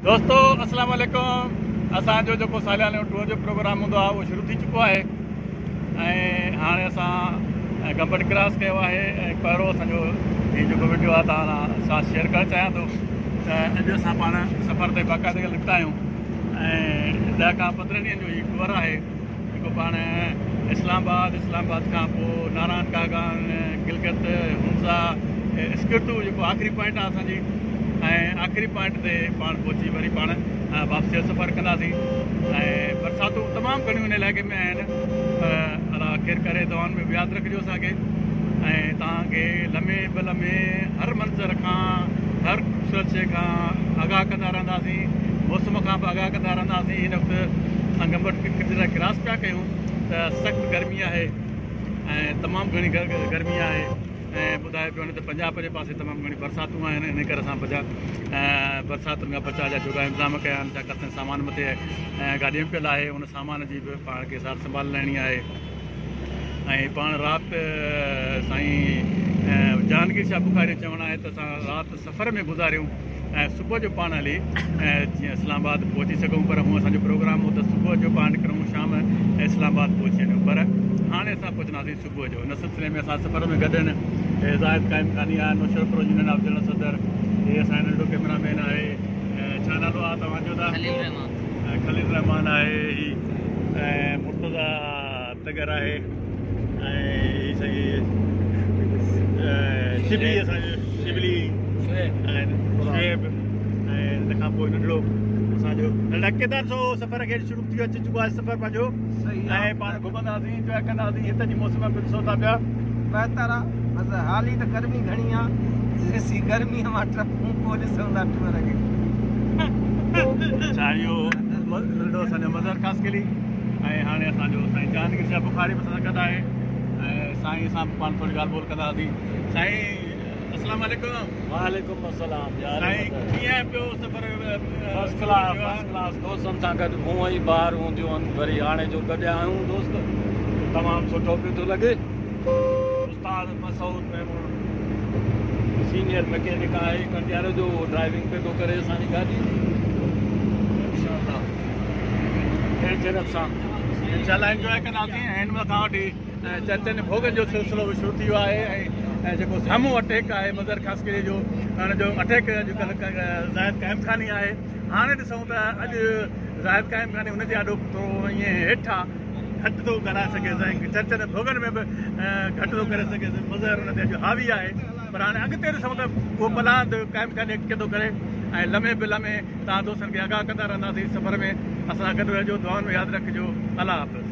دوستو اسلام عليڪم اسان جو جيڪو ساليانو ٽوئر جو پروگرام هوندو آهي اهو شروع ٿي چڪو آهي ۽ هاڻي اسان گمبٽ ڪراس ڪيو آهي ۽ پهريون اسان جو هي جيڪو وڊيو آهي توهان سان شيئر ڪرڻ چاهيان ٿو ته اڄ اسان پاڻ سفر تي باقاعدگي نڪتا آهيون ۽ 10 کان 15 ڏينهن جو هي ٽوئر آهي جيڪو پاڻ اسلام آباد، اسلام آباد کان پوء ناران ڪاغان، گلگت، هنزا، اسڪردو جيڪو آخري پوائنٽ آهي اسان جي ۽ آخري پوائنٽ تي پاڻ پهچي وري پاڻ واپسي جو سفر ڪنداسين ۽ برساتون تمام گهڻيون ان علائقي ۾ آهن پر الله خير ڪري دعائن ۾ به ياد رکجو اسان کي ۽ توهان کي لمحي به لمحي هر منظر کان هر خوبصورت شيء کان آگاهه ڪندا رهنداسين موسم کان به آگاهه ڪندا رهنداسين هن وقت اسان گمبٽ جڏهن ڪراس پيا ڪيون ته سخت گرمي آهي ۽ تمام گهڻي گرمي آهي ۽ ٻڌايو پيو وڃي ته پنجاب جي پاسي تمام گهڻي برساتون آهن ان ڪري اسان بچا برساتن کان بچاء جا جوڳا انتظام ڪيا آهن ڇاڪاڻ ته سامان مٿي گاڏي ۾ پيل آهي ان سامان جي به پاڻ کي سار سنڀال لهڻي آهي ۽ پاڻ رات سائين جهانگير شاهه بخاري چوڻ آهي ته اسان رات سفر ۾ گذاريون ۽ صبح جو پاڻ هلي جيئن اسلام آباد پهچي سگهون پر هونء اسان جو پروگرام هو ته صبح جو پاڻ نڪرون شام اسلام آباد پهچي وڃون پر هاڻي اسان پهچنداسين صبح جو ان سلسلي ۾ اسان سفر ۾ گڏ آهن زاهد قائم خاني آهي نوشهروفيروز يونين آف جنرل صدر هي اسان جو ننڍو ڪئميرا مين آهي ڇا نالو آهي توهان جو خليل الرحمان خليل الرحمان آهي هي ۽ مرتضيٰ تڳر آهي ۽ هي سائين شبلي اسان جو شبلي شعيب شعيب ۽ ان کان پوء ننڍڙو اسان جو ننڍا ڪيدار سو سفر کي شروع ٿي اچي چڪو آهي سفر پنهنجو ۽ پاڻ گهمنداسين انجواء ڪنداسين هت جي موسم به ڏسو ٿا پيا بهتر آ بس حالي ته گرمي گهڻي آ جيسين گرمي مان ٽپون پوء ڏسون ٿا ٽوئر کي. ڇا اهو ننڍڙو اسان جو مظهر خاصخيلي ۽ هاڻي اسان جو سائين جهانگير شاهه بخاري به اسان سان گڏ آهي ۽ سائين سان به پاڻ ٿوري ڳالهه ٻولهه ڪنداسين سائين السلام عليڪم. وعليڪم السلام سائين ڪيئن پيو سفر؟ فرسٽ ڪلاس فرسٽ ڪلاس دوستن سان گڏ هونئن ئي بهار هونديون آهن وري هاڻي جو گڏيا آهيون دوست تمام سٺو پيو ٿو لڳي. استاد مسعود ميمڻ سينيئر مڪينڪ آهي ڪنڊيارو جو اهو ڊرائيونگ پيو ٿو ڪري اسان جي گاڏي جي انشاء الله خير خيريت سان. انشاء الله انجواء ڪنداسين ۽ هن مهل کان وٺي چرچن ڀوڳن جو سلسلو به شروع ٿي ويو آهي ۽ جيڪو سامهون اٽيڪ آهي مظهر خاصخيلي جو ان جو اٽيڪ اڄڪلهه زاهد قائم خاني آهي هاڻي ڏسون ته اڄ زاهد قائم خاني ان جي آڏو ٿورو ائين هيٺ آهي گهٽ ٿو ڳالهائي سگهي سائين چرچن ڀوڳن ۾ به گهٽ ٿو ڪري سگهي مظهر ان تي اڄ حاوي آهي پر هاڻي اڳتي ڏسون ته اهو پلاند قائم خاني ڪيئن ٿو ڪري ۽ لمحي به لمحي توهان دوستن کي آگاهه ڪندا رهنداسين سفر ۾ اسان سان گڏ رهجو دعائن ۾ ياد رکجو الله حافظ.